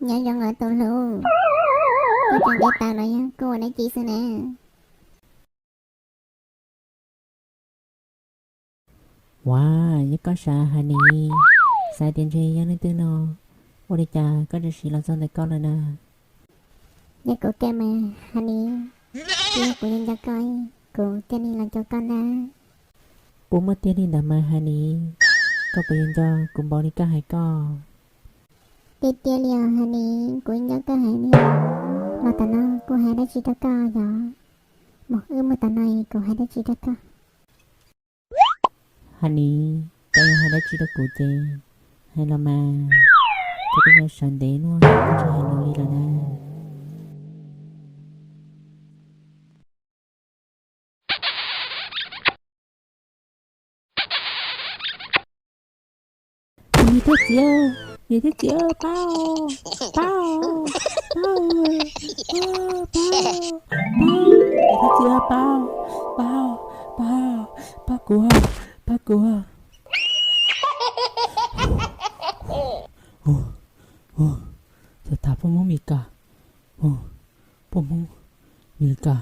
Nyob zoo os tus hlub, koj tseem nce taws los yog koj ua dab tsi xwb na? Ua, yog koj sav Hanis, xav tias ntshe yog leej twg no, ua li cas koj tseem siv los txog ntawm koj lawm na? Yog kuv kiag mas Hanis, yog kuv yuav nco koj, kuv thiaj li los cuag koj ntag. Puas muaj tiag li ntawd mas Hanis? Koj puas yuav nco kuv npaum li koj hais koj? Tiag tiag li os Hanis, kuv nco koj heev li. Los tom no kuv hais dab tsi rau koj yog? Mus wb mus tom no kuv hais dab tsi rau koj? Hanis, koj yuav hais dab tsi rau kuv ces hais los mas, koj twb nco sawv ntev luaj koj tsis hais lus li lawm na. Niam thiab txiv, niam thiab txiv, pab, pab, pab, pab, pab, niam thiab txiv, pab, pab, pab, pab kuv, pab kuv. Ua, ua, cas tas poj Hmoob Mes Kas, ua, poj Hmoob Mes Kas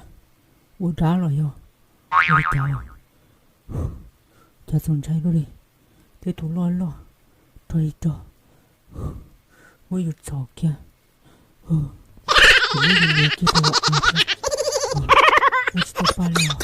ua dab los yog ua li cas? Cas txaus ntshai luaj li, tej tus loj loj rog li rog, muab yus txhom kiag, muab yus nias kiag rau hauv av thiab, ua tsis tau pa li os.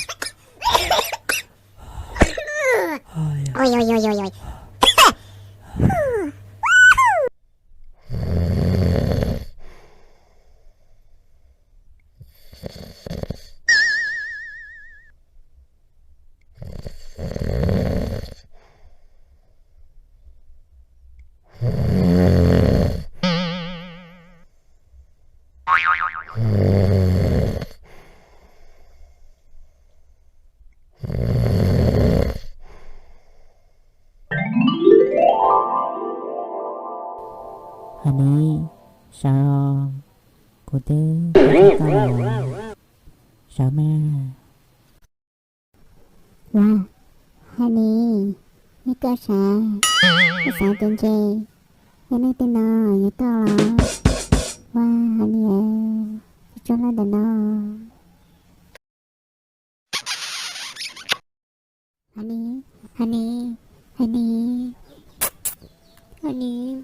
Hanis, sawv os, kuv twb tau tau lawm, sawv mas. Ua, Hanis, yog koj sav, koj xav tias ntshe yog leej twg no yuav tuaj los? Ua, Hanis, tsuag tsuag lawm ntawm no. Hanis, Hanis, Hanis, Hanis.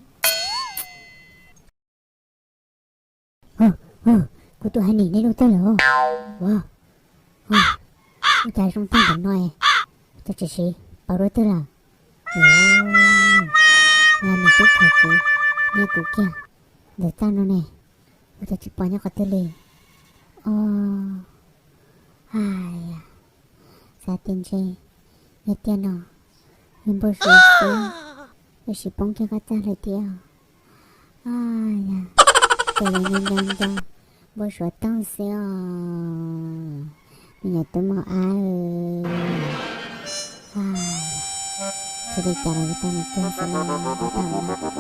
Kuv tus Hanis, nej lub twg lawm? Ua, ua cas zoo tag ntawm no, cas tsis siv paus dua twg lawm? Ua, Hanis twb khaws kuv, nyiag kuv kiag ntawm txaj no ne, ua cas tsis pom nyob qhov twg li? Os, hais, xav tias ntshe yog tiag no, yog npau suav xwb, yuav sis poob kiag koj txaj lawm thiab. Os, yog, ces yog nco nco nco npau suav toog xwb os, me nyuam tub mos ab. Tsis li cas los yuav tau mus kiag xwb na, yuav tau mus.